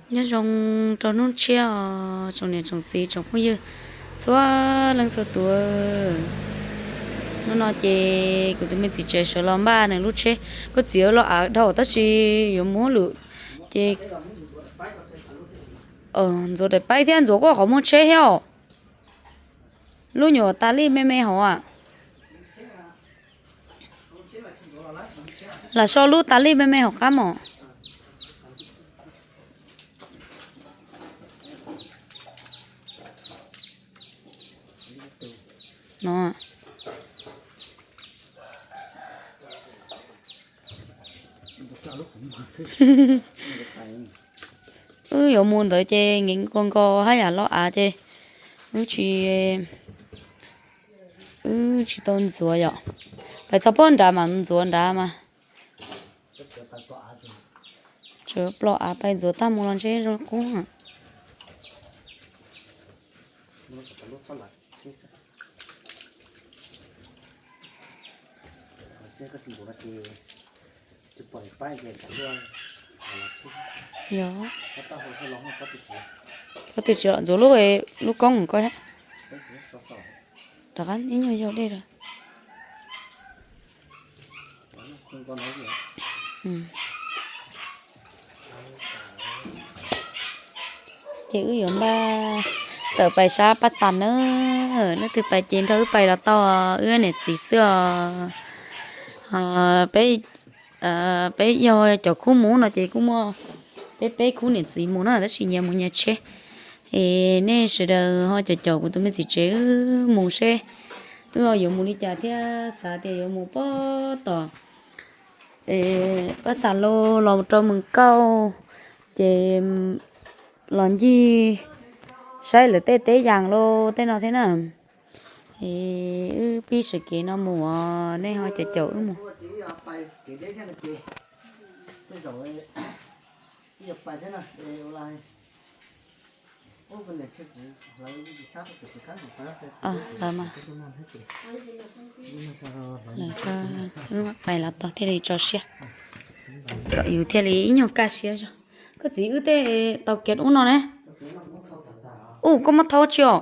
Nyob zoo rau hnub tshiab os tsoom niam tsoom txiv tsoom phooj ywg txhua leej txhua tus. Hnub no ces kuv tus me txiv tsev sawv los npaj nws lub tsheb. Koj txiv los av dhau tab sis yuav mus hauj lwm ces ntxuav daim paib thiab ntxuav koj qhov muag tsheb thiab os. Lub nyuam tas lij me me hauv a. Lam so lub tas lij me me hauv qab mom. No. Wb yuav mus ntawd ces nkees nkaus nkaus haj yam los av ces wb tsis, wb tsis tau ntxuav yom. Pais txog pob nrad mas ntxuav nrad mas. Tsuav plo av pais ntxuav tag mus los ntshe zoo qub. Yog, koj twb tsis ntxuav lub, lub koob koj thiab. Rov qab ib nyuag yaug dej rau. Ces wb yuav npaj tawm pais sab Paj Xas na. Leej twg pais ces nrog wb pais los tau, wb niam txiv xwb os. Peb, peb yog cov khub mus no ces kuj muaj peb peb khub niam txiv mus na tab sis nyias mus nyias tsheb. Es nej sawv daws ho caum caum kuv tus me txiv tsev wb mus seb wb ho yuav mus li cas thiab xav tias yuav mus pob tom Paj Xas los los rau Mes Kauj ces los ncig saib lawv tej teb yas los tej no thiab na. Es wb pib sawv kev no mus os, nej ho caum caum wb mus. Lawv mas, lawv, wb mam pais los tog thiaj li tso siab, kom yus thiaj li ib nyuag kaj siab zog. Koj txiv, wb tej tau kiav ub no ne. Ub, koj muab thau tsi os?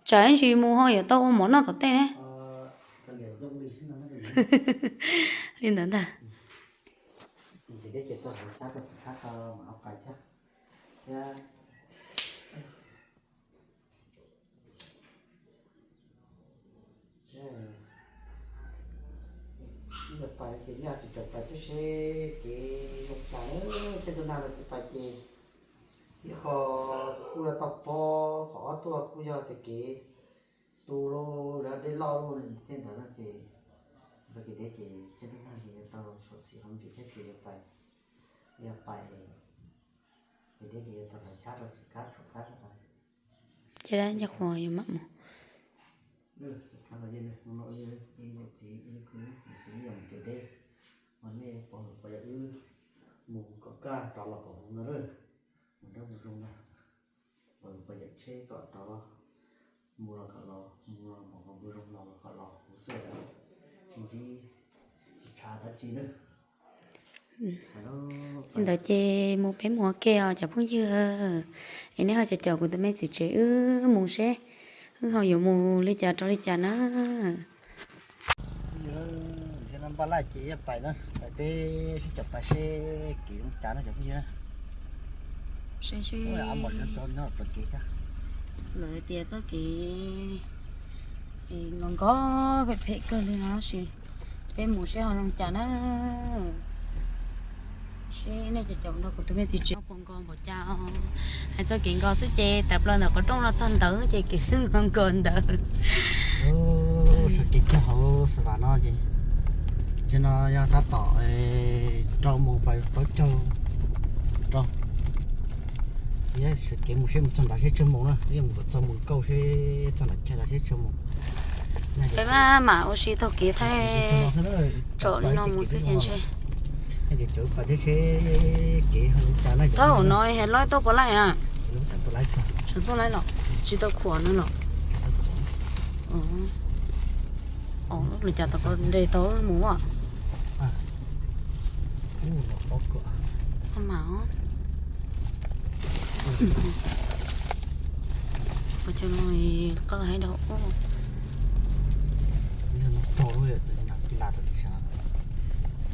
Tsam ib ntsis mus ho yuav tau ua mov noj tom tej ne. Li ntawd ntag. Ib yog pais ces nej tsis tau pais thiab seb kev zoo cas na, tej tug nag los tsis pais ces ib qho kuj yog toj pob, qhov ob tuaj kuj yog tias kev tu lawm dej loj lawm tej ntawd no ces rau kev deb ces tej tug nag ces yuav tau suam xim qhov ntawd thiab ces yuav pais, yog pais kev deb ces yuav tau hlawv xyab rau xwm kab tshuam kab. Ces dab ncaj qhuav yuav mam mus. Txiv, txiv yog mus kev deb, mas nej pom lawm pom yog wb mus kom kaj rov los kom huv no lawm, mus dawb mus zoo na, pom lawm pom yawm tsheb kom rov mus los kom los, mus los pom kom mus zoo los kom los huv xwb, tsis ntsib tsis tshav dab tsi na. Li ntawd ces mus peb mus ua ke os cov phooj ywg, es nej ho caum caum kuv tus me txiv tsev wb mus seb wb ho yuav mus li cas rau li cas na. Npaj laj ces pais na, pais peb sib caum pais seb kev zoo cas na cov phooj ywg na. Lawv tias txoj kev nkos nkos phem phem kawg li no tab sis peb mus seb ho zoo cas na. Seb nej caum caum nrog kuv tus me txiv tsev puas nkos npaum cas. Hais txoj kev nkos xwb ces tawm plaws ntawm qhov rooj no txog ntawd ces kev nkos nkos ntawd. Sawv kev kiag hauv Xav Vam no ces, ces no yog tab tom rau mus pais plaub caug rau. Sawv kev mus seb mus txog nrad seb tsawg moos na, mus kom txog Moos Kauj seb txog nrad chaw nrad seb tsawg moos. Peb mam ua si taug kev thaij tsom li no mus xwb ces ntshe. Thaum no he loib tuaj puas laij a? Tuaj laij los tsis tau khuam no los? Li cas tau nres tau mus a? Koj mam, ua cov no qawj haib dhau.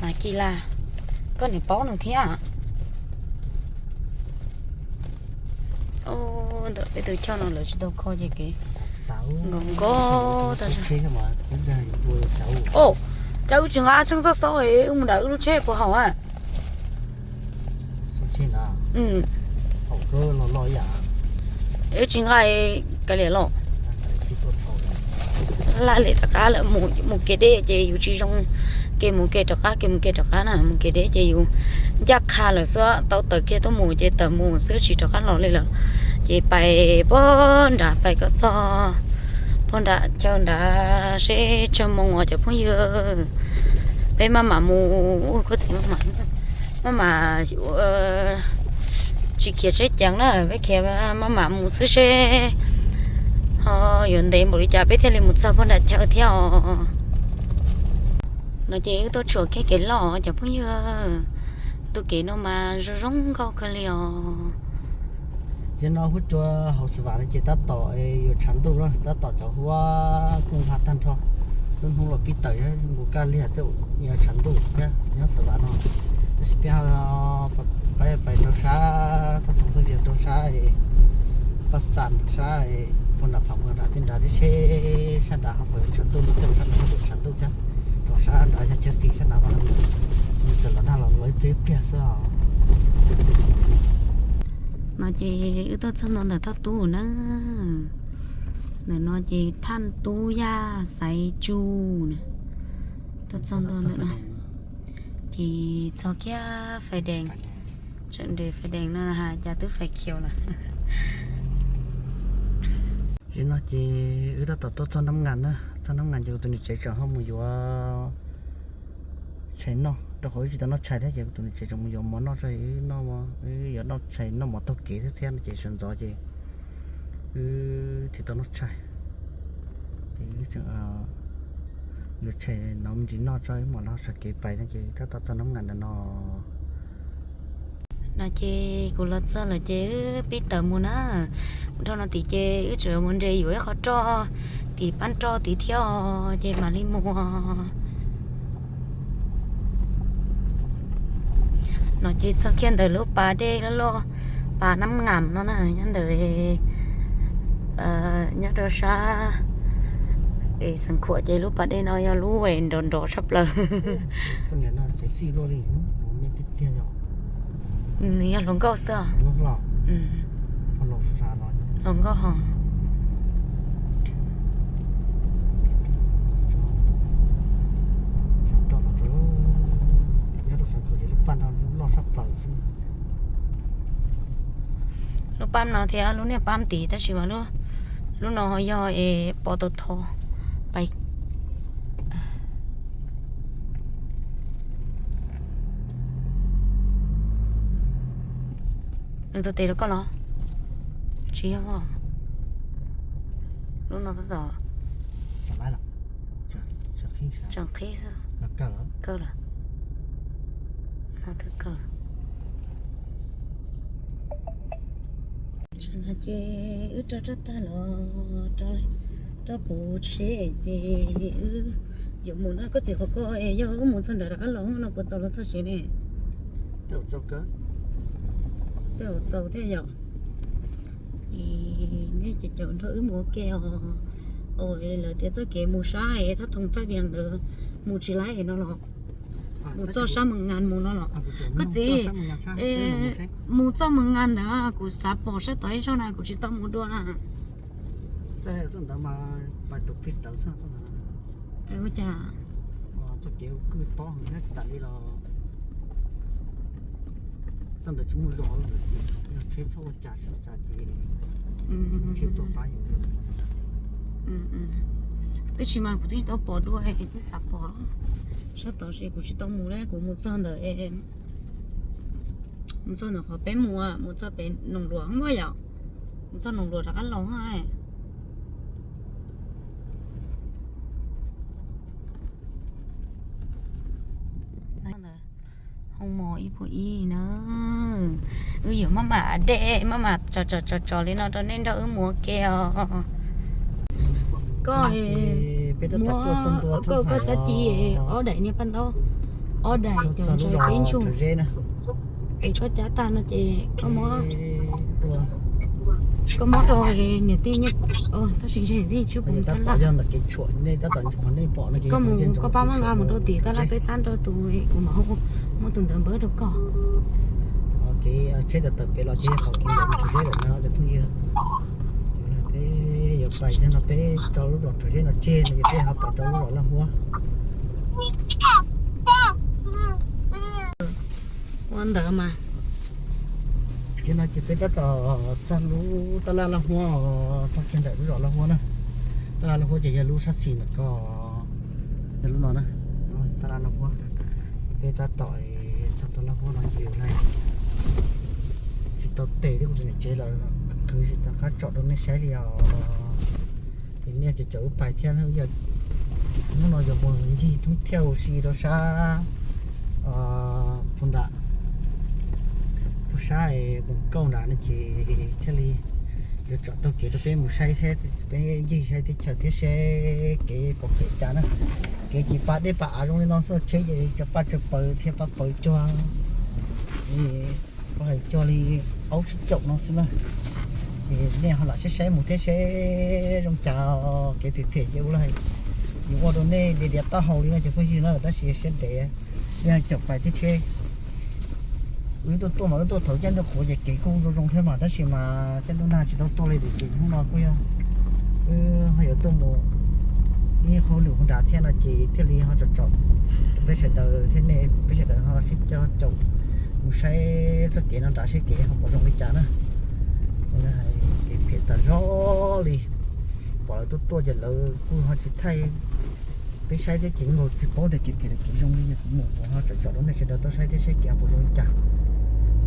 Nas Kis Las, koj niam paub nws thiab. Ntawm peb tus choj no lawv tsis tau kho ces kev nkaus nkaus tag. Cas wb tsis nqa tsheb txoj xauv, wb mus nram wb lub tsheb puas haum a? Wb tsis nqa, kav liam los. Laj liam rov qab lawm, mus kev deb ces yus tsis zoo, kev mus kev rov qab, kev mus kev rov qab na, mus kev deb ces yus ncaj qha lawm xwb, tau tawm kiag tuaj mus ces tawm mus xwb tsis rov qab los li lawm. Ces pais puag nrad, pais kom txog puag nram chaw nrad seb tsawg moos os cov phooj ywg. Peb maj mam mus, ua koj txiv maj mam, maj mam tsis khiav tsheb ceev na, peb khiav maj mam mus xwb seb ho yuav ntev npaum li cas peb thiaj li mus txog puag nram chaw thiab os. No ces wb tuaj tshuam kiag kev loj cov phooj ywg. Ntu kev no mas zoo zoo nkauj kawg li os. Yog no huab cua hauv Xav Vam no ces tab tom yuav tshav ntuj na, tab tom cov huab kuj nqa tag nrho. Lub hnub los pib tawm, nqus kaj liag tej yuav tshav ntuj thiab nyob Xav Vam no. Tab sis peb ho pais rau sab thaj too thaj vias rau sab Paj Xas sab puag nram Phav Muas nram tej nrad thiab seb sab nrad ho puas yuav tshav ntuj, tej sab nrad ho puas tshav ntuj thiab. Rau sab nrad yog chaw fim sab nrad mas nws txawm los nag los los ib pliag ib pliag xwb os. No ces wb tuaj txog ntua ntawm Thaj Tub na. Ntawm no ces Thaj Tub Yaj Xaiv Tsu na. Tuaj txog ntua ntawm no ces txog kiag fais dees, tseem nres fais dees no cas twb fais khiaus lawm. Zaum no ces wb tab tom tuaj txog Nab Ngas na, txog Nab Ngas ces kuv tus niam tsev tseem ho mus yuav tshais noj, rau qhov wb tsis tau noj tshais thiab ces kuv tus niam tsev tseem mus yuav mov noj tso wb noj, wb yuav noj tshais noj mov taug kev thiab thiab no ces sawv ntxov ces wb thiaj tau noj tshais. Ces wb tseem yuav tshais no me ntsis noj tso wb mam li sawv kev pais no ces tab tom txog Nab Ngas ntawm no. No ces kuv los txog lawm ces wb pib tawm mus na. Mus dhau no tid ces wb tseem mus nres yuav ib qho roj tim pab roj tid thiab os ces mam li mus. No ces txog kiag ntawm lub pas dej loj loj, pas Nab Ngas no na, nyob ntawm, nyob rau sab Xeev Khuam ces lub pas dej no yog lub nrov nrov tshaj plaws. Nws yog hluas nkauj xwb os. Hluas nkauj ho. Lub pab no thiab lub niag pab tid tab sis mas lub no ho yog es pov tau tho pais. Nws tau tes rau koj los? Tsis yog. Lub no tab tom tseem qhib xwb. Kaw lawm. No twb kaw. Tam no ces wb rau roj tag los rau puv tsheb ces wb yuav mus na. Koj txiv, qhov ko yog wb mus txog nrad rov qab los no puas txaus los txog tsev ne? Tej zaum txaus thiab yom. Ces nej ces caum nrog wb mus ua ke os. Lawv tias txoj kev mus sab es thaj thoo thaj vias ntawd mus tsis laib no los? Mus txoj sab Mees Ngas mus no los? Koj txiv, mus txoj Mees Ngas ntawd kuv xav pom sab tod ib zaug na, kuv tsis tau mus dua na. Ua cas txoj kev kwj tob heev thiab tsis tas li los txoj ntawd tsis muaj zos, yog tsheb txhob ua cas tsis ua cas ces tsheb tuaj pab yus. Tab sis mas kuv twb tsis tau pom dua, twb xav pom. Sab tod ces kuv tsis tau mus li, kuv mus txog ntawm, mus txog ntawm qhov peb mus, mus txog pem Noos Luam yom, mus txog Noos Luam rov qab los. Hoo mos. Ib puas ib na, wb yuav maj mam dej, maj mam tso tso tso tso li no rau nej nrog wb mus ua ke os. Koj muab, koj cab ci ob daim niag paj ntaub, ob daim cov ntsaws peb ntsuag. Es koj cab tag no ces koj muab, koj muab rau niam tij, tab sis niam tij tsis pub tab laj. Koj mus koj pab muab nqa mus rau tim tab laj peb xab rau tus, kuv mam hu muab tus ntawd npawb rau koj. Kev tsheb tawm tawm pem los ces qhov kev ntawm mus rau zeb lawm no cov phooj ywg. Peb yuav pais thiab no peb tso lub zos rau zeb no tseg no ces peb ho pais rau lub zos Laj Huab. Ua ntawd mas. Ces no ces peb tab tom txog lub tab laj Laj Huab, txog kiag ntawm lub zos Laj Huab na. Tab laj Laj Huab ces yog lub sab xis ntawm ko, yog lub no na, tab laj Laj Huab. Peb tab tom txog tab laj Laj Huab no ces na, tsis tau tes thiab kuv tus niam tsev lawm, khwv tsis tau qab tsom rau nej saib li os. Es nej cov caum wb pais thiab, hnub no yuav mus ncig thoob thiaj ua si rau sab puag nram, puag sab Moos Kauj nram no ces thiaj li yuav tsom tau kev rau peb mus saib thiab, peb ncig saib teb chaws thiab seb kev pom kev cas na. Kev ces pa dej pa av zoo li no xwb, tsheb ces tsaws paj tsaws paws thiab paj paws cuag li, paj hais cuag li aub tsib caum no xwb na. Es nej ho lam saib saib mus thiab seb zoo cas, kev phem phem ces ua li hais, yuav ua rau nej diav diav taub hau li no cov phooj ywg na, tab sis siab ntev, nej caum pais thiab seb. Wb tuaj tuaj mas wb tuaj thaum caij ntuj qhuav ces kev kuj zoo zoo thiab mas, tab sis mas caij ntuj nag tsis tau tuaj li ces hnub no kuj yog wb ho yuav tuaj mus ib qho lwm qhov nrad thiab no ces thiaj li ho tsom tsom rau peb sawv daws thiab nej peb sawv daws ho sib koom caum mus saib txoj kev no nrad seb kev ho puas zoo li cas na. Kev phem tas zog li, pom lawv tuaj tuaj ces lawv kuj ho tsis thaij peb saib thiab ces kuj tsis paub tias kev phem los kev zoo li, kuv mus kuv ho tsom tsom rau nej sawv daws tau saib thiab seb kev ho puas zoo li cas.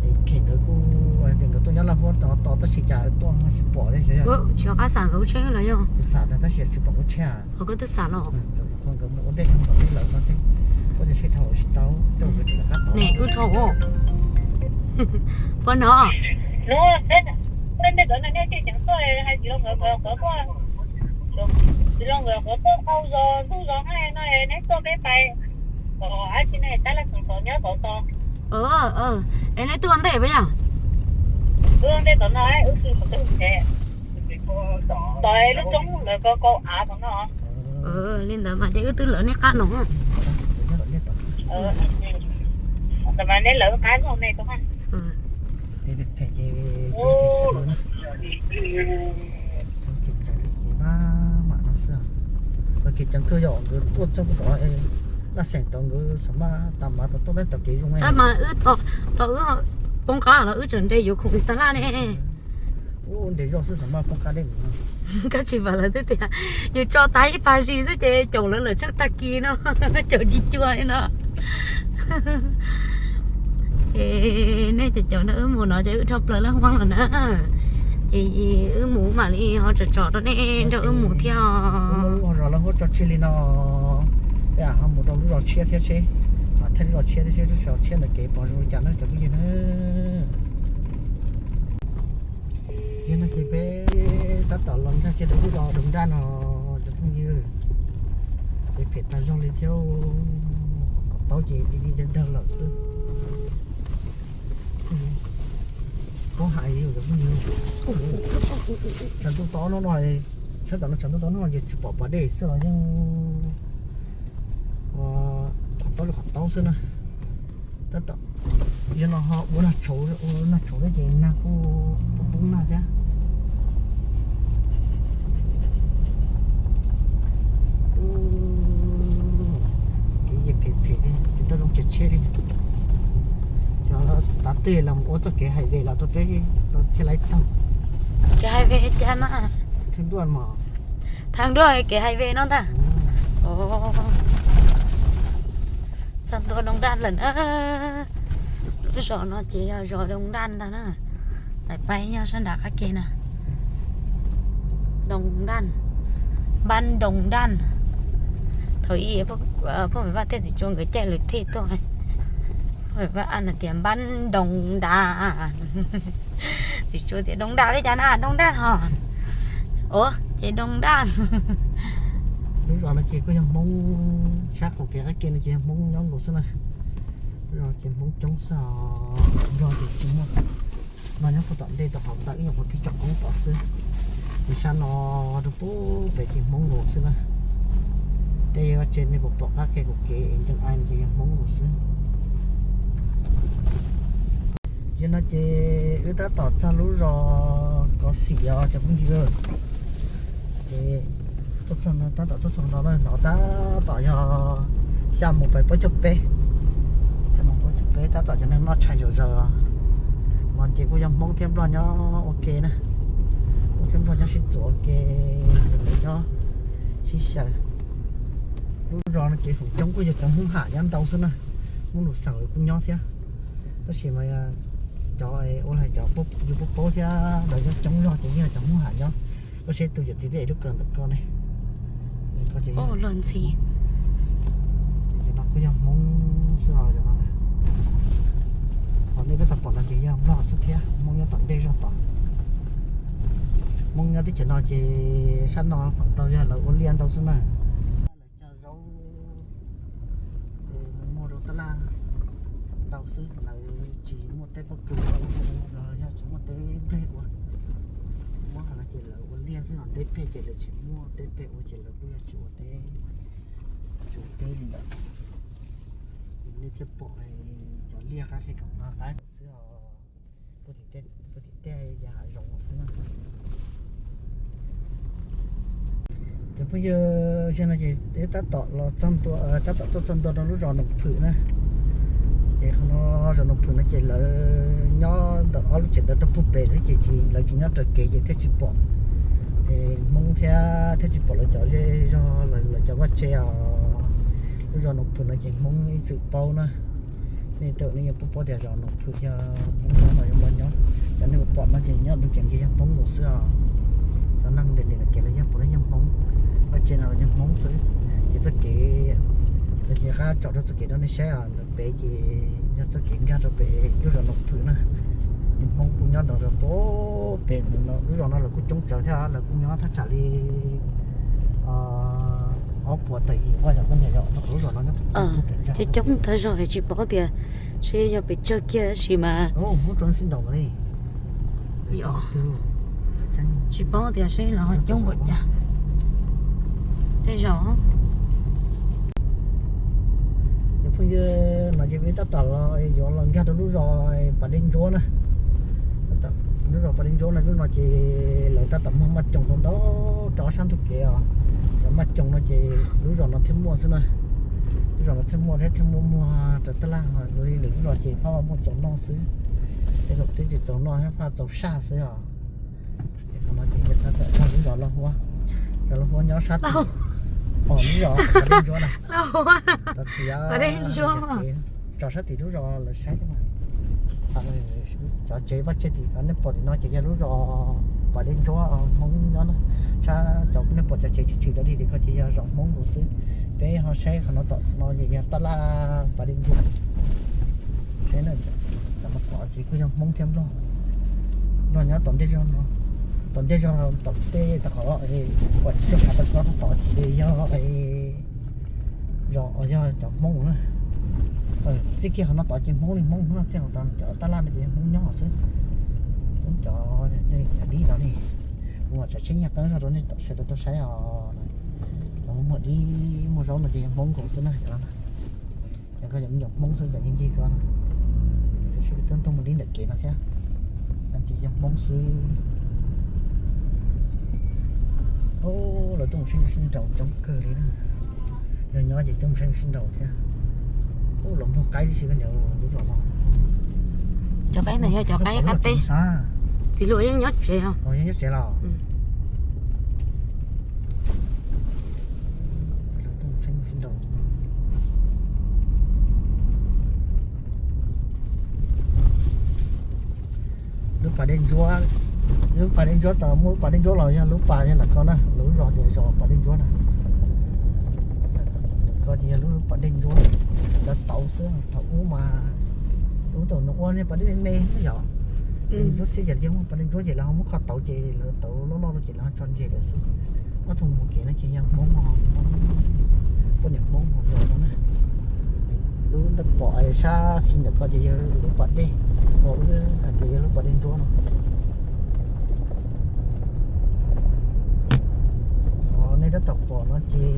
Es nkawd kuj hais tias nkawd tuaj nyob Laj Huab tos tos tab sis cas tuaj ho tsis pom li xyov yog. Tsis qab xam nkawd lub tsheb los yog? Kuv xam tab sis tsis pom lub tsheb. Nkawd mus ua ntej rau tom tej lawm no, kuv tias seb dhau tsis tau, tej nkawd tsis lawv qab tau. Wb dhau. Poj no. Hnub peb, peb cov no nej tseem tuaj hais tsis zoo nkawd, nkawd tuaj, tsis zoo nkawd tuaj qhau zos ntug zos hais no neb tuaj peb pais, kom ab tsi ne tab laj tseem kom nyob tod tos. Es neb tuaj ntej peb yog? Wb ntej tom no, wb twb mus twg ces tom lub roob ntawd ko kaum av tom no. Li ntawd mas ces wb twb lawv neb qab no. Mas neb lawv qab no ne. Kev phem ces txog kev tseem kawg yog nkawd tuaj txog tod, laj xeem tod nkawd xam maj tas mas tau tuaj teb tau kev zoo. Mas wb, tau wb poob qab los wb tseem nres yuav khoom tas laj ne. Nres zoj xwb xam maj poob qab deb mus no. Koj tsis pom lawv twb tias yus tso tas ib pas zis xwb ces caum lawv lawm tshaj tag kis no, caum tsis cuag li no. Ces nej cov caum nrog wb mus no ces wb dhau plaws Laj Huab lawm na. Ces wb mus mam li ho tsom tsom rau nej nrog wb mus thiab. Zos Laj Huab tso tseg li no, peb ho mus rau lub zos tshiab thiab seb, thaij lub zos tshiab thiab seb lub zos tshiab ntawd kev pom zoo li cas na cov phooj ywg na. Yog no ces peb tab tom los nkag kiag rau lub zos Doos Nraj no cov phooj ywg. Kev phem tas zog li thiab, qhov taub ces di di dawg dawg lawm xwb. Paub hais li cov phooj ywg. Tshav ntuj to no no, sab tom no tshav ntuj to no ces tsis pom pas dej xwb los yeej qhov taub li qhov taub xwb na. Tab tom yog no ho ua nag tshauv, ua nag tshauv thiab ces nag kuj poob poob nag thiab. Kev phem phem li, kev tau zoo kiag tsheb li. Xyov tav twg los mus ua txoj kev highway los rau peb tau thiaj li taug. Kev highway cas na? Thawj nruaj mas. Thawj nruaj kev highway no ntag. Txog ntua Doos Nraj lawm na. Lub zos no ces yog zos Doos Nraj ntag na. Tais pais nyob sab nram qab ke na. Doos Nraj, npab Doos Nraj. Thaum ub poj me Vaj thiab txiv Tsua nkawd caij lawv thiaj tuaj. Tias npab doo daj. Txiv Suav tias doo daj li cas na, doo daj ho. Ua ces doo daj. Lub zos no ces kuj yog Hmoob, sab qaum kev qab ke no ces yog Hmoob nyob nkaus xwb na. Lub zos ces Hmoob coob xwb os, Nplog ces tsis muaj. No nyob puag tom ntej tom qhov ntawm ib nyuag qhov pib tsom qoob tod xwb. Ces sab no rau puag pem ces Hmoob nkaus xwb na. Tej vaj tse nej puas pom qab ke qaum kev es ntsees ai no ces yog Hmoob nkaus xwb. Yog no ces wb tab tom txog lub zos Kov Xim os cov phooj ywg. Ces tuaj txog no, tab tom tuaj txog no, no tab tom yog xya moos pais plaub caug peb, xya moos plaub caug peb, tab tom cov neeg noj tshais zom zaws. No ces kuj yog Hmoob thiab Nplog nyob ua ke na, Hmoob thiab Nplog nyob sib txuas ua ke, ces lawv nyob sib xyaw. Lub zos no ces feem coob kuj yog cov Hmoob Ham nyob ntau xwb na, Hmoob Nus Xeem kuj nyob thiab. Tab sis mas cov ua li cov yus paub paub thiab lawv nyob coob zog ces yeej yog cov Hmoob Ham nyob. Koj saib tus yawm txiv twb ev lub kawm ntawm ko ne. Ces no kuj yog Hmoob xwb os. Qhov nej tab tom pom no ces yog Nplog xwb thiab, Hmoob nyob tom ntej zog tod. Hmoob nyob teb chaws no ces sab no feem ntau yog lawv ua liaj ntau xwb na. Lawv cog zaub es mus muag rau tab laj ntau xwb, lawv tsis muaj teb pob kws ua, yog tsis muaj teb nplej ua. Muab hais los ces lawv ua liaj xwb, teb peg ces lawv tsis muaj, teb peg ua ces lawv kuj yog tsis ua teb, tsis ua teb li ntawd. Ces nej thiaj pom cov liaj qab qe kom no qab xwb os. Puag tim tej ces hav zoov xwb na. Cov phooj ywg, zaum no ces tab tom los txog ntua, tab tom tuaj txog ntua rau lub zos Noom Phwm na. Ces qhov no zos Noom Phwm no ces lawv nyob ntawm ob lub tsev ntawd rau puag pem xwb ces lawv tsis nyob raws kev ces thiaj tsis pom Hmoob thiab thiaj tsis pom lawv cov zej zog, lawv cov vaj tse os. Lub zos Noom Phwm no ces Hmoob ib txwm paub na. Nej tej zaum nej yeej paub paub tias zos Noom Phwm yog Hmoob nyob los yog Nplog nyob. Cov nej pom no ces nyob tus kev no ces yog Hmoob nkaus xwb os. Cov neeg nres nres ntawm kev no yog puav leej yog Hmoob, vaj tse no los yog Hmoob xwb. Ces txoj kev, ces qab tsom rau txoj kev rau nej saib os, ntawm pem ces yog txoj kev nkag rau pem lub zos Noom Phwm na. Ces Hmoob kuj nyob ntau rau puag pem no, lub zos no lawv kuj coob tsawv thiab, lawv kuj nyob thaj tsam li ob puas tawm yim nqaj yog koj niam yog rau qhov lub zos no nyob puag pem. Coob tag zog tsis paub tias seb yog pes tsawg kiag tab sis mas tsis paub tias seb los coob npaum cas. Tej zaum Cov phooj ywg, no ces peb tab tom los yuav los nkag rau lub zos Pas Dej Ntsuab na. Lub zos Pas Dej Ntsuab no, lub no ces lawv tab tom muag maj coom ntau ntau rau ob sab ntug kev os. Cov maj coom no ces lub zos no thiaj muaj xwb na. Lub zos no thiaj muaj thiab thiaj muaj muag rau tab laj, lwm lub zos ces phaj muaj txaus noj xwb. Tej zaum twb tsis txaus noj thiab, phaj txaus saj xwb os. Qhov no ces yog lub zos Lauj Huab, zos Lauj Huab nyob sab tim, pom lub zos Pas Dej Ntsuab na. Txog sab tim lub zos lawv saib thiab mas. Cov tsev vaj tsev tim nej pom tim no ces yog lub zos Pas Dej Ntsuab Hmoob nyob na. Sab cov nej pom cov tsev tshwm tshwm rau tim ko ces yog zos Hmoob nkaus xwb. Peb ho saib qhov no tom no ces yog tab laj Pas Dej Ntsuab. Saib na, cov no pom ces kuj yog Hmoob thiab Nplog. Nplog nyob tom ntej zog no, tom ntej zog tom tej tau qhov uas tsis tshua hav tau ko tod ces yog zos, yog cov Hmoob na. Txij kiag qhov no tod ces Hmoob li Hmoob no, txij cov tab laj no ces Hmoob nyob xwb. Hmoob cov, cov dib no ne, kuv mam tso tsheb nyiaj qeeb zog rau nej sawv daws tau saib os. Cov muag dib muag zaub no ces yog Hmoob nkaus xwb na. Cov ko yog me nyuam Hmoob xwb, cov nyob ncig ko no. Sawv daws tuaj ntog mus dib ntawm kev no thiab, ces yog Hmoob xwb. Lawv tuaj mus saib sib nraus coob kawg li na. Yog nyob ces tuaj mus saib sib nraus thiab. Ub, los muag qaib tib si koj niam, lub zos no. Cov qaib ntawd yog cov qaib qab teb. Txiv Luam yeej nyob tsev os. Yeej nyob tsev los. Lub pas dej ntsuab, lub pas dej ntsuab tau muaj lub pas dej ntsuab los yog lub pas yog ntawm ko na, lub zos tias zos pas dej ntsuab na. Ko ces yog lub pas dej ntsuab, lawv tauv xwb, thaum ub mas Ub, tam no ua nej pas dej me me yom. Ntsuab xiab ces yog pas dej ntsuab ces lawv ho muab kho tauv ces lawv tauv loj loj ces lawv ho tso ntseg lawm xwb. Ob tug mus kev no ces yog Hmoob, poj niam Hmoob hauv zos no na. Lub nej pom sab xis ntawm ko ces yog lub pas dej, ho lub hais tias yog lub pas dej ntsuab no. Qhov nej tab tom pom no ces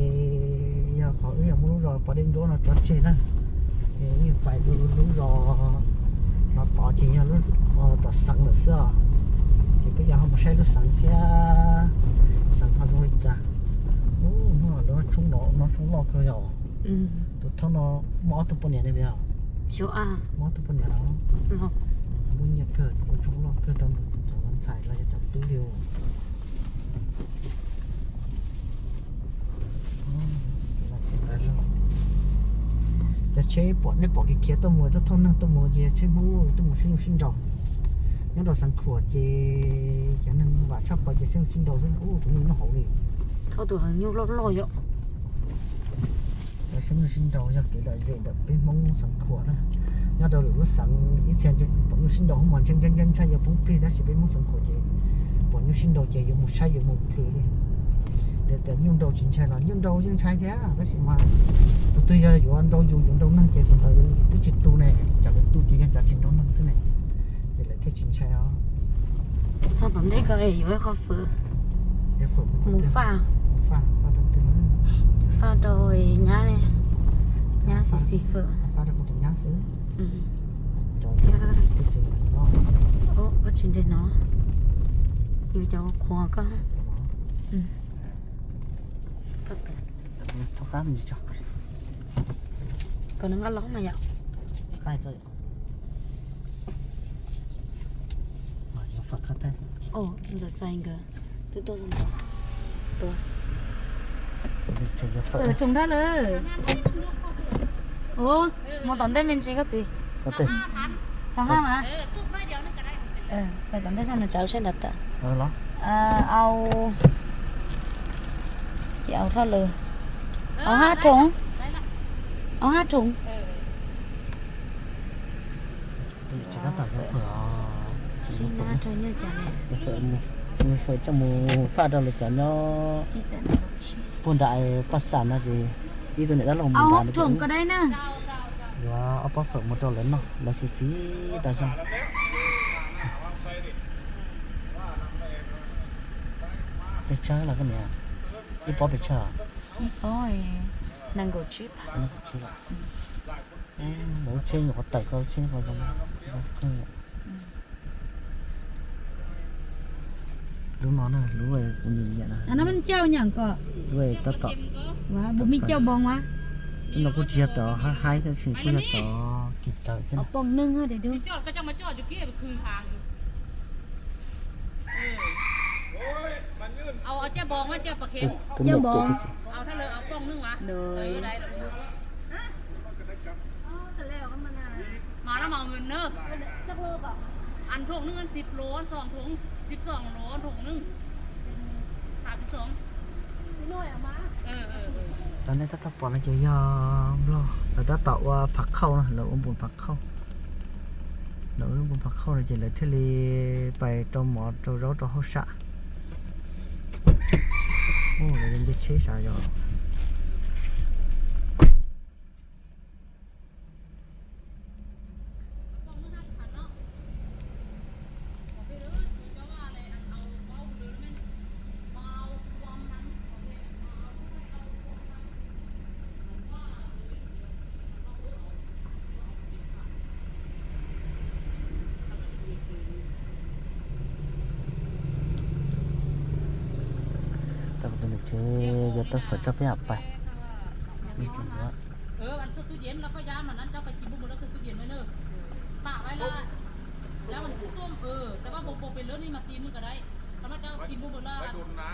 yog qhov wb yog muab lub zos pas dej ntsuab no tso tseg na. Ces wb pais lub zos no tod ces yog tom xeev lawm xwb os. Ces peb yog ho mus saib lub xeev thiab, xeev ho zoo li cas. Ub, hnub no lawv tshoob no, no tshoob loj kawg yom. Tus thauj no muaj ob tug poj niam ne, muaj ob tug poj niam no. Muaj nyiaj kawg, ua tshoob loj kawg rau cov ntxhais los yog cov tub li. Cov tsheb pom, nej pom khiav khiav tuaj mus, tuaj thauj neeg tuaj mus ces tsheb Hmoob tuaj mus sib nyuj sib nraus. Nyob rau Xeev Khuam ces cov neeg vam tshaj plaws ces sib nyuj sib nraus xwb, ub, tus nyuj nyob hauv li. Thauj tus nyuj loj loj yom. Sib nyuj sib nraus yog kev lom zem ntawm peb Hmoob Xeev Khuam na. Nyob rau lwm lub xeev ib txhia pom nyuj sib nraus hoob mos ntshai ntshai ntshai ntshai yuav poob plig, tab sis peb Hmoob Xeev Khuam ces pom nyuj sib nraus ces yuav mus saib yuav mus plhws li. Tias nyuj nraus tsis ntshai los nyuj nraus yeej ntshai thiab, tab sis mas tus twg yog yuav nraus yus yuav nraus neeg ces tus ntawd twb tsis tu ne, cov lawv tu ces yog cov tsis nraus neeg xwb ne, ces lawv thiaj tsis ntshai os. Txog tom ntej ko yuav ib qho fawm mus faj, faj rau nyab, nyab xis xis fawm. Koj tsis nres no, yuav cov qhuav koj. Kom nws nqa los mas yom. Ntxawm Xais nkawd twb tuaj ntawd. Tsoom nrog lawm. Mus tom ntej me ntsis koj txiv. Xav haj mas. Pais tom ntej zog nws tsav saib nrad tawm. Au, au dhau lawm. Au hab rhoov. Au hab rhoov. Mus fawm coj mus faj rau lawv cov nyob puag nram Paj Xam no ces ib tug niam dab laug mus nrad, yuav ob pob fawm mus rau lawv noj, lawv xis xis tas zog. Pes tsawg los koj niam? Ib pob pes tsawg? Ib pob nees nkaum tsib phav. Lawv lub tsheb nyuam qhuav tawm, koj lub tsheb nyuam qhuav zoo, zoo kawg. Lub no na, lub kuv nyiam nyiam na. Lub tab tom, lub no kuj tsis yog cov haib haib tab sis kuj yog cov kis kawm thiab. Tus niam ces Cov nej tab tom pom no ces yog Nplog, lawv tab tom ua phav khauj na, lawv ua npun phav khauj. Lawv ua npun phav khauj no ces lawv thiaj li pais rau mov rau zaub rau hauj sam. Lawv yuav nce tsheb sav yog. Tau tus niam tsev yuav tau fawm tso peb mam pais. Tab sis mas cov kis npua npua na,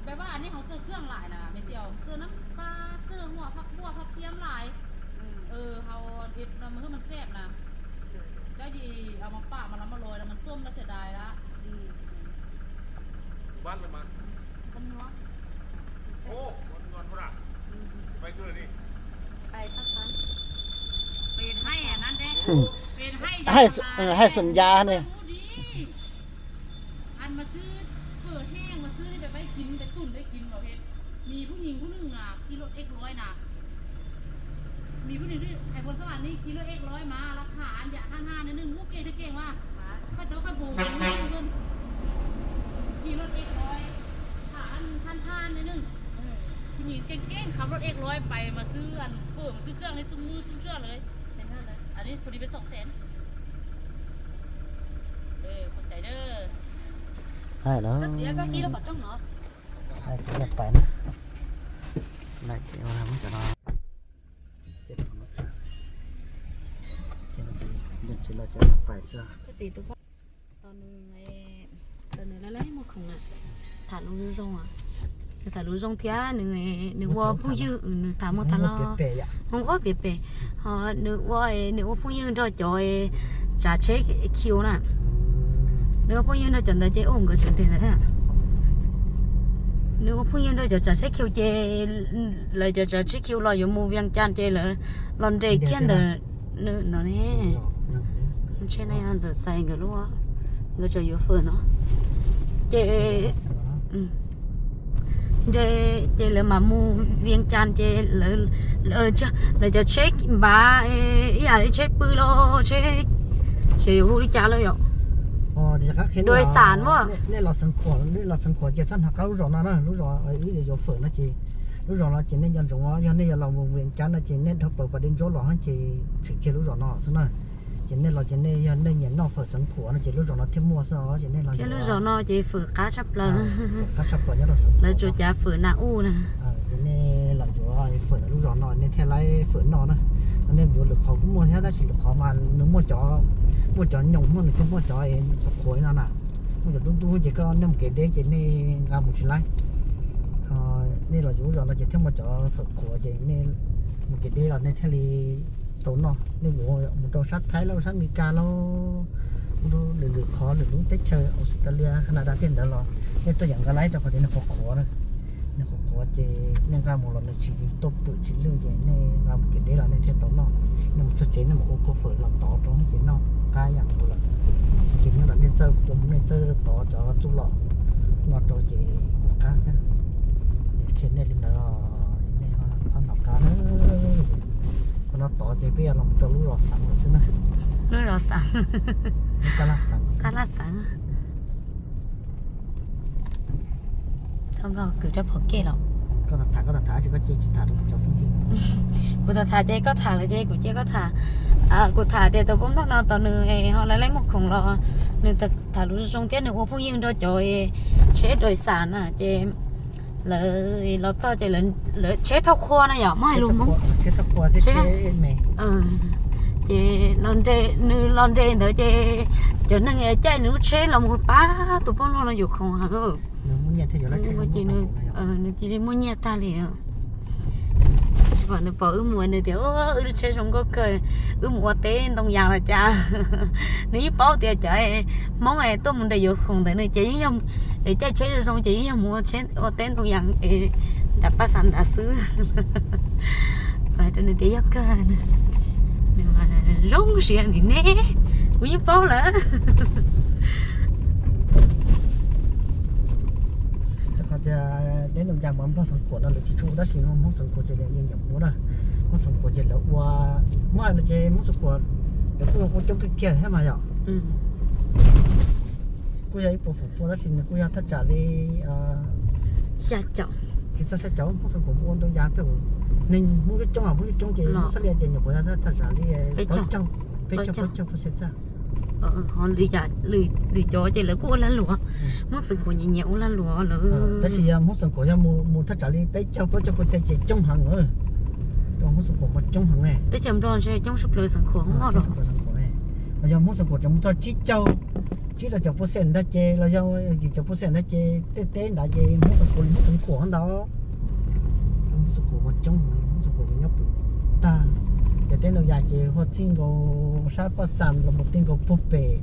peb vaj nej hauv xwb khwb laim na, mej xi xwb nab pa xwb huaj phaj huaj phaj thiab laim. Hauv hwj mas xeb na, cov yim mas pam mas los mas lawm mas xub lawm xiam dais lawm. Pem haib nan de, pem ให้สัญญาเนี่ย อันมาซื้อเฝอแห้งมาซื้อนี่ไปไว้กินไปตุ่นไว้กินบ่เฮ็ด มีผู้หญิงผู้หนึ่งนะขี่รถเอ็กร้อยนะ มีผู้หนึ่งที่ไอ้พลสวัสดิ์นี่ขี่รถเอ็กร้อยมาราคาอันเดียวห้าห้านิดนึงอู้เก่งเธอเก่งว่ะข้าเจ้าข้าโบกเพื่อนขี่รถเอ็กร้อยขาอันท่านท่านนิดนึงเออผู้หญิงเก่งๆขับรถเอ็กร้อยไปมาซื้ออันเฝอมาซื้อเครื่องในซุมมือซุมเชื่อเลยเป็นเท่าไหร่อันนี้พอดีเป็นสองแสน เออขอบใจเด้อ Hay lắm. Có dĩa có ký nó vào trong nó. Hay, cái nhập phải nữa. Lại cái vào làm cái đó. Chết rồi nó. Cái nó đi, mình chỉ là cho nhập phải xưa. Có gì tôi có. Tao nương, tao nương lấy lấy một khủng nè. Tham lus zoo zoo à. Nws tham lus zoo thiab nws, nws ua phooj ywg, nws tham muaj tham los. Hmoob ua piav pem. Ho nws ua, nws ua phooj ywg nrog cov tsav tsheb khiu na. Nws ua phooj ywg nrog cov ntawd ces ua nkawd tseem nres ntawd. Nws ua phooj ywg nrog cov tsav tsheb khiu ces lawv cov tsav tsheb khiu los yuav mus Vias Cas ces lawv los nres kiag ntawm nws no ne. Tsheb no yog Ntxawm Xais nkawd lub, nkawd tseem yuav fawm no. Ces nres ces lawv mam mus Vias Cas ces lawv cov tsheb npav ib yam li tsheb pw los tsheb xyov yuav hu li cas lawm yom. Dua xas mas. Nej los Xeev Khuam, nej los Xeev Khuam ces txhob hnov qab lub zos no na, lub zos wb yuav yuav fawm no ces, lub zos no ces nej nco ntsoov, yog nej yuav los mus Vias Cas no ces nej dhau plaws pas dej ntsuab los ces tshwm kiag lub zos no xwb na. Ces nej los ces nej yog nej nyiam noj fawm Xeev Khuam no ces lub zos no thiaj muaj xwb os, ces nej los. Thiab lub zos no ces fawm qab tshaj plaws. Qab tshaj plaws nyob rau Xeev Khuam. Lawv tsuas cav fawm nas uj na. Ces nej los yuav fawm ntawm lub zos no nej thiaj laib fawm noj na. Nej yuav lwm qhov kuj muaj thiab tab sis lwm qhov mas nws muaj cov, muaj cov nyoos muaj nws thiaj muaj cov qhuav qhuav no na. Muaj cov tub ntub ces koj nej mus kev deb ces nej nqa mus tsis laib. Nej los yuav lub zos no ces thiaj muaj cov fawm qhuav ces nej mus kev deb los nej thiaj li tau noj. Nej yuav mus rau sab Thaib los sab Amelikas los, mus rau lwm lwm qhov lwm lub teb chaws Australia, Canada tej ntawd los nej tuaj yeem nqa laib rau qhov tias nws qhuav qhuav na. Nws qhuav qhuav ces nej nqa mus los nws tsis tuaj pwm tsis lwj ces nej nqa mus kev deb los nej thiaj tau noj. Nej mus txog tsev nej mam ua kua fawm los tov rau ces noj qab yam nkaus lawm. Ces nyob ntawm nej txawj ua, nej txawj tov cov txuj lom no rau ces kuj qab thiab. Qhia nej li ntawd, nej txhob hnov qab na. Qhov no tod ces peb yuav los rau lub zos xeev lawm xwb na. Lub zos xeev. Lub tab laj xeev. Tab laj xeev. Thov Nplog kwv rab phom kej los. Koj tham, koj tham, koj tham, koj tham ces koj tham lawm ces kuv cia koj tham. Kuv tham tias tus poj nplog no tos nws ho lawv leej muag khoom los nws tham lus zoo thiab nws ua phooj ywg nrog cov tsheb dais xas na ces lawv los txog ces lawv tsheb thauj qhua na yom, muab hais lus Hmoob. Ces nws los nres ntawd ces cov neeg caij nws lub tsheb los mus pab tus poj nplog no yuav khoom heev. Ces nws cia li muaj nyiaj tag li. Tsis pom nws pom wb mus nws tias wb lub tsheb zoo nkauj kawg, wb mus ua teb ntoo yas los cas. Nws yeej paub tias cov Hmoob tuaj mus nres yuav khoom ntawd nws ces yeej yog caij tsheb zoo zoo ces yeej yog mus ua teb ntoo yas nram paj xas nrad xwb. Kuv hais rau nws tias yog kawg, nws mas zoo siab nws ne, kuv yeej paub lawm. Rau qhov tias teb ntoo yas mas Nplog Xeev Khuam no lawv tsis tshua ua tab sis Hmoob Xeev Khuam ces lawv nyiam nyiam ua na. Hmoob Xeev Khuam ces lawv ua, muab hais no ces Hmoob Xeev Khuam lawv kuj ua coob kiag kiag thiab mas yom. Kuj yog ib puas feem pua tab sis nws kuj yog thaj tsam li xya caum, tsis txog xya caum Hmoob Xeev Khuam mus ua ntoo yas tej, neeg Hmoob coob coob, Hmoob coob coob ces Hmoob Xab Lias ces nyuam qhuav yog thaj tsam li plaub caug, peb caug, plaub caug percent txaj. Ho lwm cov ces lawv kuj ua lag luam, Hmoob Xeev Khuam nyiam nyiam ua lag luam lawm. Tab sis yog Hmoob Xeev Khuam yog mus thaj tsam li peb caug, plaub caug percent ces coob heev. Hmoob Xeev Khuam mas coob heev ne. Teb chaws Nplog ntshe coob tshaj plaws Xeev Khuam os. Yog Hmoob Xeev Khuam tseem mus txog tsib caug, tsib rau caum percent ntag ces los yog yim caum percent ntag ces tej teb nrad ces Hmoob Xeev Khuam li Hmoob Xeev Khuam ntag. Hmoob Xeev Khuam mas coob, Hmoob Xeev Khuam ces nyob pum tag. Ces teb ntoo yas ces ua txij nkaus sab paj xas los mus txij nkaus puag pem,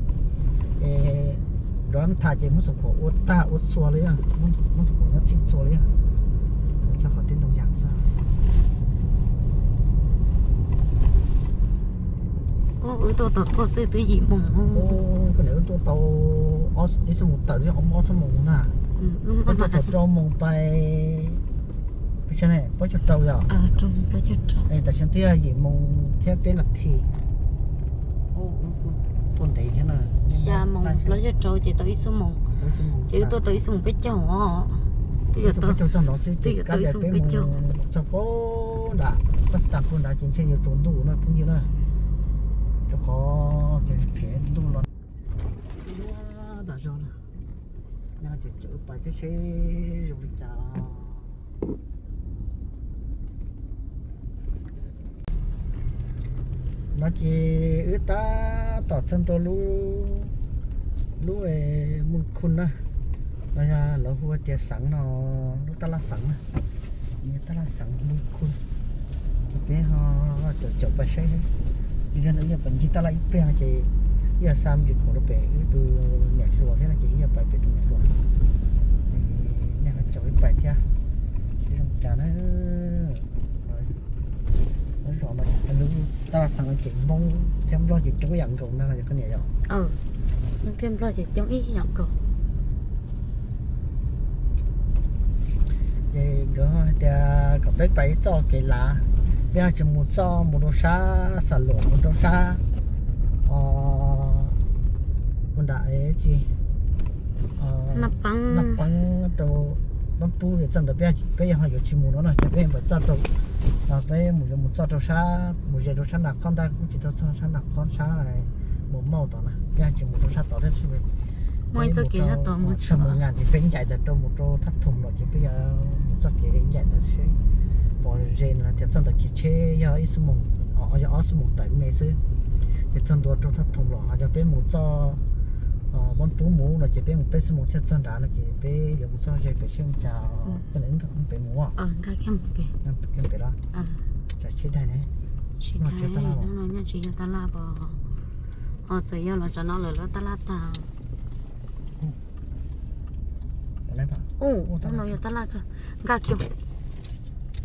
es nrov tham ces Hmoob Xeev Khuam ua tag ua txhua li, Hmoob Xeev Khuam nyob txhij txhua li. Txog qhov teb ntoo yas xwb. Wb tuaj tau tuaj xwb twb yim moos. Koj niam, wb tuaj tau ib xuab moos tawm thiab, ob xuab moos na. Wb tuaj thaum rau moos pais, peb caug rau yom. Tam sim twb yog yim moos thiab peb nas this. Tuaj ntev thiab na. Xya moos plaub caug rau ces tau ib xuab moos. Ces wb tuaj tau ib xuab moos peb caug os. Twb yuav tau ib xuab moos peb caug txog pem peb caug txog pem nram pab xa pem nrad ces ntshe yuav tsaus ntuj na phooj ywg na. Rau qhov kev phem ntuj los. Tam zog no, nyob ces caum wb pais thiab seb zoo li cas. No ces wb tab tom txog ntua lub, lub Moos Khun na, los yog lawv hu tias xeev no, lub tab laj xeev na, tab laj xeev Moos Khun. Ces peb ho caum caum pais saib, yog no ib yam pais ncig tab laj ib pliag no ces ib yam xa ntsis khoom rau pem wb tus niam hluas thiab no ces ib yam pais pem tus niam hluas. Nej ho caum wb pais thiab, zoo cas na. Lub zos no lub tab laj xeev no ces Hmoob thiab Nplog ces coob ib yam nkaus ntag los yog koj niam yom? Hmoob thiab Nplog ces coob ib yam nkaus. Ces nkawd hais tias kom peb pais ib txoj kev lav, peb ho tsis mus txoj mus rau sab Xam Luam mus rau sab, ua nram tsi, Naj Peeb rau Npab Pub, txoj ntawd peb yog ho yuav tsis mus no no ces peb pais txoj rau, peb mus yuav mus txoj rau sab, mus ze rau sab Nas Khob ntag, kuj tsis tau txog sab Nas Khob sab Mus Mauj tod na, peb tsis mus rau sab tod thiab. Muaj ib txoj kev sab tod mus tshwm mus nyob ces peb ncaim ntawd rau mus rau Thaj Thoom lawm ces peb yuav mus txoj kev ncaim ntawd seb pom ze no tias txoj ntawd kev tsheb yog ib xuab moos, yog ob xuab moos tawm me xwb. Ces txog ntua rau Thaj Thoom los ho yog peb mus txoj Npab Pub mus no ces peb mus peb xuab moos thiaj txog nrad no ces peb yuav mus txoj ze pem seb ua cas. Koj niam, wb nkag pem mus os. Nkag pem los? Tsam tsheb daig ne. Tsis daig, hnub no nyaj tsis yog tab laj pom. Ho txawm yog los tsam no lawm lawv tab laj tag. Ub, hnub no yog tab laj kawg. Nkag kiag,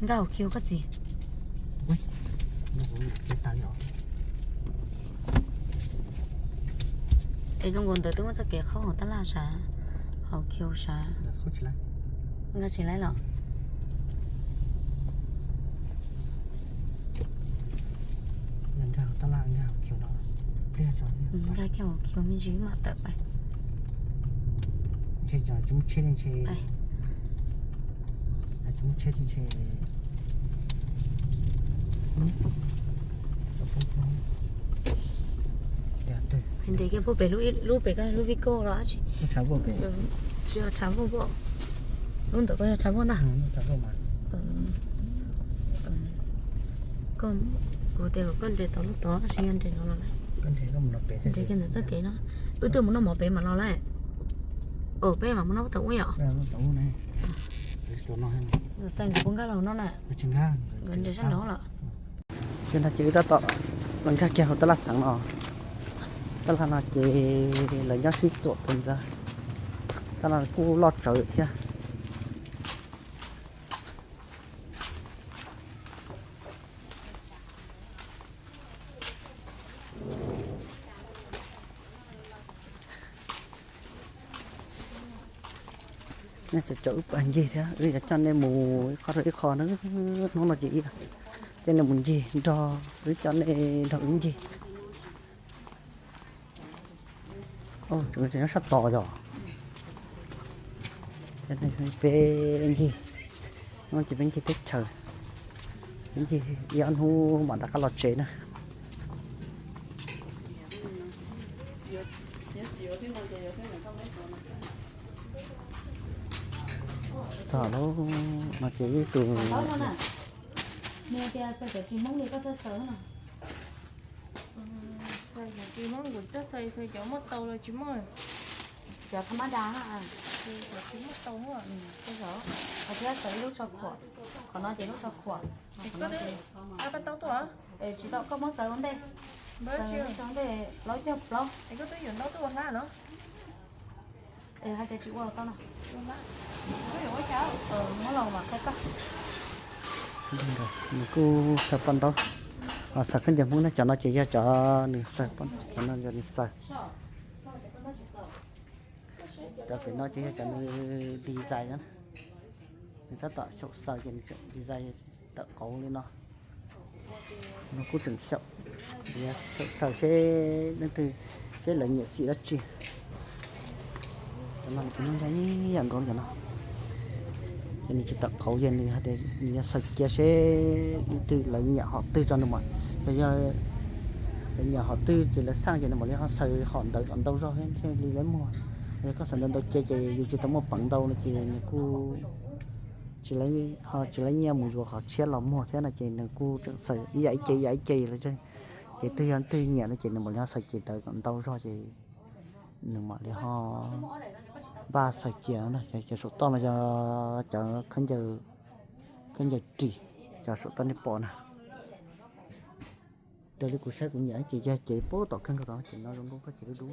nkag hauv kiag koj txiv. Es zoo nkaus ntawd twb muaj txoj kev qhaub hauv tab laj sav, hauv kiag sav. Nkag tsis laib los? Nkag kiag hauv kiag me ntsis mam tawm pais. Nres kiag puag pem lub pem ko lub vij koj los dab tsi? Tsis yog Trans Voj, lub ntawm ko yog Trans Voj ntag. Kuv tias kom koj nres tau lub tod tab sis yog nres no los lawm. Nres kiag ntawm txoj kev no. Wb twb mus noj mov pem mam los lawm. Peb mam mus noj thaum ub yom. Xeem nkawd puas nkag los no na? Nkawd nres sab nraud lawm. Ces no ces wb tab tom los nkag kiag hauv tab laj xeev no. Tab laj no ces lawv nyob sib txuam pes ntxav. Tab laj kuj loj tsawv thiab. Nej cov wb pais ncig thiab, wb yuav coj nej mus ib qho rau ib qho na. Hnub no ces wb coj nej mus ncig nrog, wb coj nej nrog wb ncig. Tseem nyob sab tod yog. Peb ncig, no ces peb ncig teb chaws, peb ncig ib ob hnub mam rov qab los tsev na. Txog lawm no ces ib tug. Nws tias xaws cov tsis Hmoob li koj txhob xaws. Xaws cov tsis Hmoob, kuv txhob xaws, xaws cov muaj tau los tsis muaj. Cov tha mab da na. Cov tsis muaj tau. Qhov thiab xaws ib lub tsho khuam, qhov no ces lub tsho khuam. Tsis tau, koj muab xaws ua ntej. Xaws ua ntej plaub caug plaub. Es koj twb yuav ntau tuaj ua hlab no. Es hais tias tsis ua los tau no. Muab los mam qhia koj. Nws kuj xaws paj ntaub. Xaws khaub ncaws Hmoob na, cov no ces yog cov nws xaws, cov no yog nws xaws. Cov pem no ces yog cov nws design na, nws tab tom xyaum xaws ces nws tseem design tawm qauv li no. No kuj tseem xyaum, xyaum xaws seb leej twg, seb lawv nyiam xim dab tsi. Cov no nws kuj nyob ib yam nkaus li cov no. Ces nws tsis tawm qauv, yog nws hais tias nws yuav xaws cia seb leej twg lawv nyiam hom twg tso nws mam, yog lawv nyiam hom twg ces lawv xaj ces nws mam li ho xaws hom ntawd kom ntau zog thiaj li lawv muag. Yog koj xaws ntau ntau cia ces yus tsis tau muaj peev ntau no ces nws kuj tsis, ho tsis lawv nyiaj mus yuav qhov tshiab los muag thiab no ces nws kuj tseem xaws ib yam ib ce ib yam ib ce lawm. Ces twg yog twg nyiam no ces nws mam li ho xaws ces ntawd kom ntau zog ces nws mam li ho npaj xaws cia no. Cov saum toj no yog cov khaub ncaws ris, cov saum toj nej pom na. Raws li kuv saib kuv nyiam ces yog cev puag tom kawg nkaus tod, ces no zoo nkauj koj cev dub dub.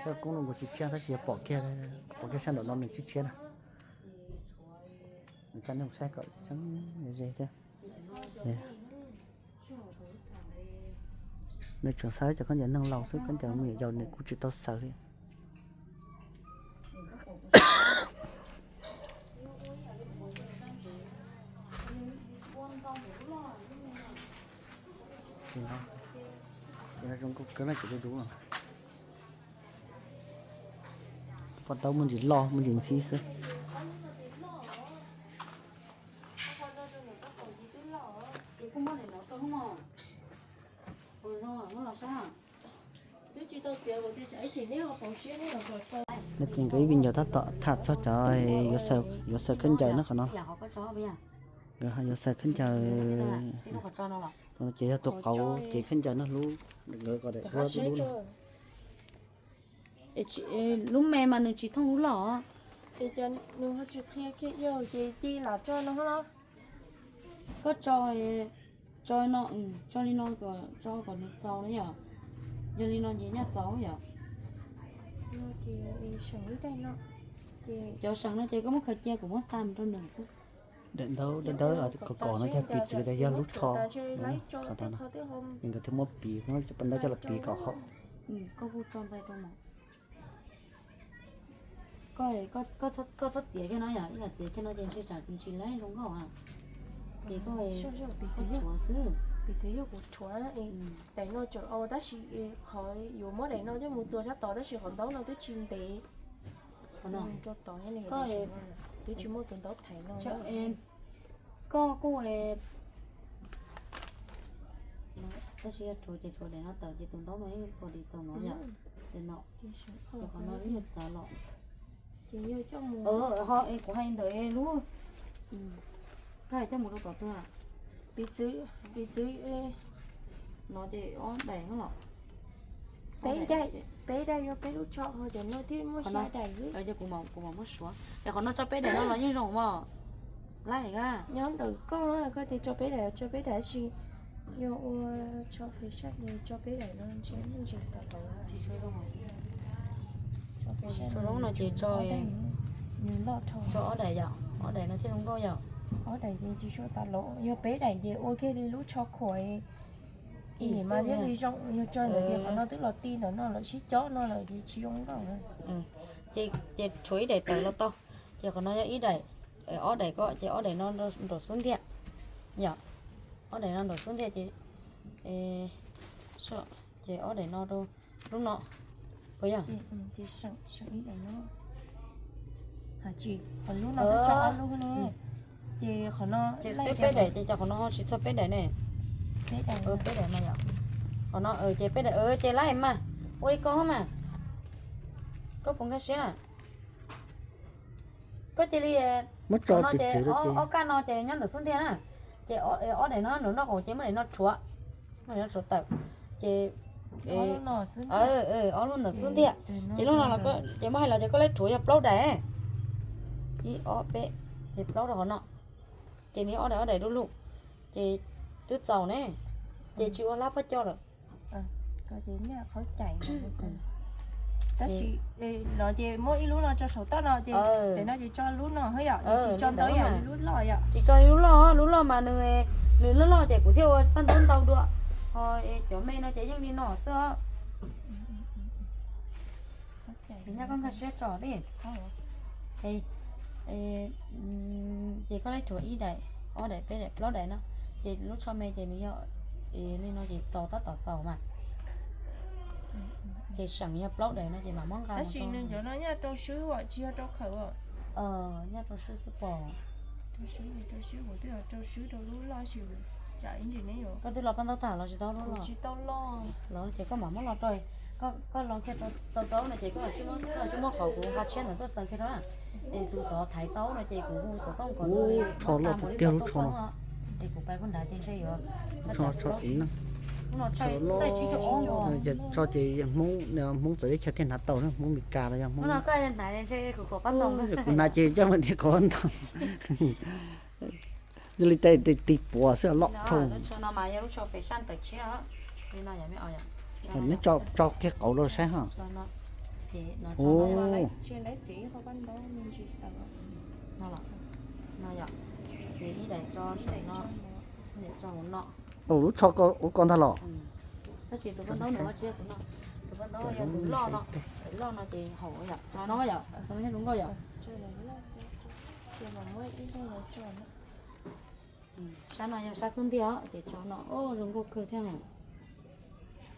Saib koob no nkaus tsis tshiab tab sis yog pom kiag, pom kiag sab nraum no nws tshiab tshiab na. Nws tsa nej mus saib kom tseeb ze thiab. Nws tsuas xaws cov khaub ncaws neeg laus xwb, khaub ncaws me nyuam yaus nws kuj tsis tau xaws li. Ces no zoo nkauj kawg na, ces dub dub. Pom tau muaj ntsis loj muaj ntsis ntxhib xwb. No ces nkawd ib viv ncaus tab tom tham txog cov yuav xaws khaub ncaws na qhov no. Nkawd ho yuav xaws khaub ncaws, ces yog tus qauv ces khaub ncaws no hlub, nkawd kom daim duab dub dub no. Lub me mas nws tsis thooj lub loj. Ces cov nws ho tsis qhia kiag yog ces ci lam tso no los? Koj tso, tso no, tso li no kom, tso kom nws txaus na yom. Yog li no ces nyaj txaus yom. Cov seem no ces koj muab khaws cia kuv muab xa mus rau nws xwb. Daim ntaub dawb dawb kom kom no yog piv txwv tias yog lub tsho, qhov no es nkawd thiaj muab piv, muab ntaub coj los piv kom haum. Koj hu tso ntais rau no. Koj, koj txhob txiav kiag no yom, ib yam txiav kiag no ces ntshe tsam kuv tsis laib zoo nkauj. Ces koj, koj tshuav xwb. Piv txwv yog kuv tshuav, daim no tseem au tab sis qhov yuav muab daim no coj mus txuas sab tod tab sis qhov ntaub no twb tsis ntev. Rau tod, twb tsis muaj tus ntaub thaiv no. Koj kuj, tab sis yog tshuav ces tshuav daim no tawm ces tus ntaub no yeej pom dim txaus no yom. Ces no, ces qhov no ib nyuag txawv los. Ces yog coj mus, ho es kuv hais ntawm lub, koj hais coj mus rau tom twg? Piv txwv, piv txwv no ces ob daim los. Peb daim, peb daim yog peb lub tsho, ho cov no thiaj muaj xya daim xwb. Ces kuv mam muab suav. Es qhov no tso peb daim no los yeej zoo mog. Laib a. Nyob ntawm koj, koj tias tso peb daim, tso peb daim tab sis yog ua tsho fashion ces tso peb daim no ntshe muaj ntsis tau los. Tsis tshua zoo no ces tso, tso ob daim yom, ob daim no thiaj zoo nkauj yom. Ob daim ces tsis tshua tau los, yog peb daim ces ua kiag li lub tsho khuam. Ib mas thiaj li zoo, yog tso ntawd ces qhov no twb los ti ntawm no lawm, sib cob no lawm ces tsis zoo nkauj. Ces tshuav ib daim tawm los tau, ces qhov no yog ib daim, ob daim ko ces ob daim no nraum xub ntiag, yom, ob daim no nraum xub ntiag ces, ces ob daim no rau lub no, puas yog? Ces qhov no, ces twb peb daim ces cov qhov no ho tsis txog peb daim ne. Peb daim no yom. Qhov no ces peb daim, ces laib mas, ua li ko mas. Koj puas nkag siab na? Koj cia li, qhov no ces ob kaj no ces nyob ntawm xub ntiag na. Ces ob daim no nraum no qaum ces muab daim no rhuav, muab daim no rhuav tawm. Ces ob lub ntawm xub ntiag. Ces lub no ces muab hais los ces koj laib rhuav yog plaub daim. Ib ob peb, ces plaub rau qhov no. Ces nws ob daim ob daim du lug, ces twb txaus ne. Ces tsis ua hlab pob coj lawm. Tab sis no ces muab ib lub no tso saum toj no ces, no ces tso lub no hwb yom, tsis tso ntau yam li lub loj yom. Tsis tso li lub loj, lub loj mas nws, nws loj loj ces kuv thiaj ua paj ntaub ntau dua. Ho cov me no ces yeej li no xwb. Nyob koj nkag siab tso thiab. Ces koj lab rhuav ib daim, ob daim, peb daim, plaub daim no, ces lub tsho me ces nws yog li no ces txaus tab tom txaus mas. Ces seem yog plaub daim no ces mam muab nqa. Tab sis nws cov no nyob rau swb tsis yog rau khawm. Nyob rau swb xwb pom. Rau swb, rau swb, kuv twb yog rau swb rau lub loj xwb. Koj twb lo paj ntaub tag los tsis tau lub loj? Tsis tau lo. Los ces koj mam muab lo rau, koj lo kiag tau rau no ces koj tsis muab qhauv, kuv nqa tshiab ntawd tuaj xaws kiag rau na. Es tus tod thaiv tau no ces kuv hu xov tooj kom nws xa mus li xov tooj poj no. Es kuv pais puag nrad ces ntshe yuav, tso tsis neej. Tso ces Hmoob, Hmoob txawv teb chaws thiaj hnav tau, Hmoob Mes Kas los yog Hmoob. Kuv hnav ces coj mus tias kom ntau. Yog li tej tis puas xwb loj dhau. Neb tso kiag qauv rau saib ha. Ib daim tso saum no, ib daim tso hauv no. Lub tsho ua ko ntag los? Tab sis tus paj ntaub no tsis yog tus no, tus paj ntaub yog tus loj no, loj no ces haum yom, tso no yom, tso no thiaj zoo nkauj yom. Sab no yog sab xub ntiag ces tso no, zoo nkauj kawg thiab.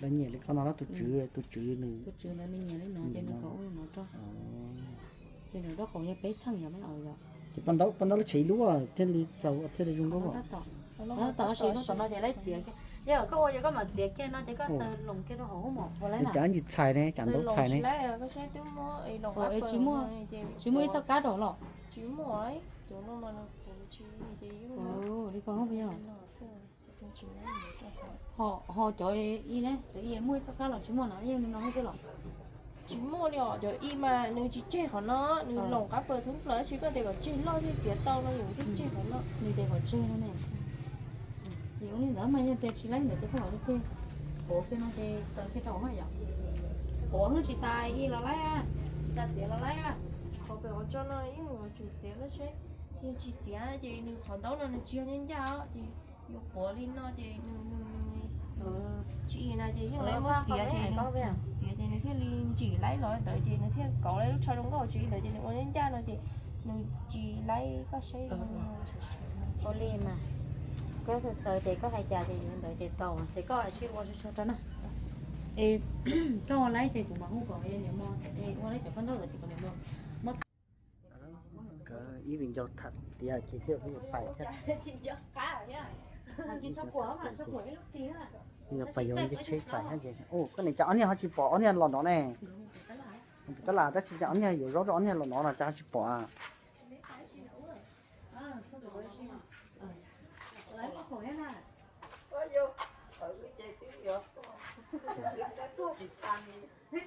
Lawv nyiam li ko no los tus tswv, tus tswv nws, tus tswv ntawd nws nyiam li no ces nws kom ua li no rau. Ces nws rau qauv yog peb txheej yom, me au yom. Ces paj ntaub, paj ntaub lub tsev ib lub thiaj li txaus thiaj li zoo nkauj. Tab tom, tab tom, tab tom no ces lawv txiav kiag. Yog koj ua ces koj mam txiav kiag no ces koj xaws loos kiag rau hauv hub mom ua lawm na. Cas ntshe txhais ne, cas ntaub txhais ne. Tsis muaj, tsis muaj ib txoj kab rau los? Tsis muaj. Li ko yog. Ho cov i ne, cov i muaj ib txoj kab los tsis muaj no, yeej li no xwb los? Tsis muaj li os, cov i mas nws tsis tseg qhov no, nws loos qab pawg thoob plaws, tab sis koj tias kom tseg loj thiaj txiav tau no, yus thiaj tseg qhov no. Nws tias kom tseg no ne. Ces ua li ntawd mas yog tias tsis laib ntawd ces koj los li tej quav kiag no ces xaws kiag rau mas yom. Quav hwj tsis tas i los laib, tsis tas txiav los laib. Qhov pem qhov tso no yeej yuav tsum txiav koj seb, yog tsis txiav ces nws qhov ntaub no nws tsis yog ncaj ncaj ces yuav quav li no ces nws, nws, nws tsis i no ces yeej laib muab txiav ces nws, txiav ces nws thiaj li ntsim laib los ntawd ces nws thiaj kauv laib lub tsho zoo nkauj, tsis li ntawd ces nws ua ncaj ncaj no ces nws tsis laib koj seb. Ua li mas, koj tus xaws ces koj hais cas ces yuav ntawd ces txaus ces koj sib ua tsuag tsuag rau na. Es koj ua laib ces kuv mam hu kom niam mos xav ua laib cov paj ntaub ces kom niam mos muab xaws. Ib viv ncaus tham tiav ces thiaj pais thiab. Yog pais yuav tsheb pais thiab ces, koj niam cas ob niag ho tsis pom ob niag los no ne? Tab las tab sis cas ob niag yuav zaub rau ob niag los no no cas ho tsis pom?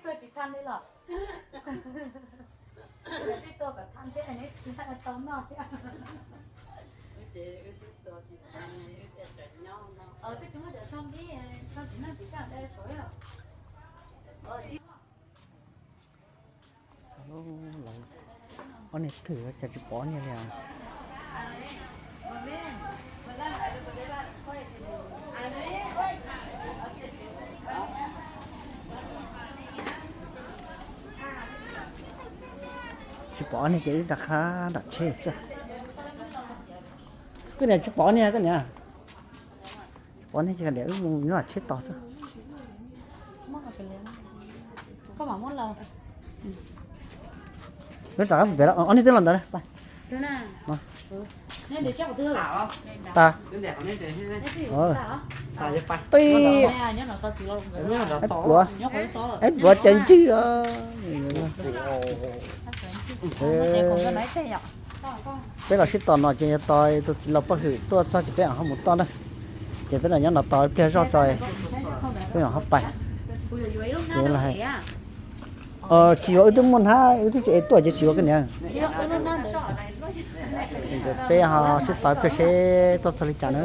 Tuag tsis tag li los? Twb tuag kom tag thiab neb tsis tau noj thiab. Twb tsis muaj cov tso npib, tso tsis noj tsis kaj dai saud. Ob niag twg cas tsis pom ob niag li os? Tsis pom ob niag ces wb rov qab nram tsheb xwb. Koj niam tsis pom ob niag koj niam? Tsis pom ob niag ces kav liam wb mus nyob nram tsheb tos xwb. Wb rov qab pem ob niag twb los ntawd. Tas. Tib, pluav, pluav cas ntswg. Peb los sib tos no ces yog tos tus txiv laus paj hwm tuaj txog ces peb ho mus toj na. Ces peb los nyob no tos ib pliag zoj tso, peb mam ho pais. Ces tsis yuav, wb twb muaj hnab wb twb tsis ev tuaj ces tsis yuav koj niam. Peb ho sib tos ib pliag seb tuaj txog li cas na.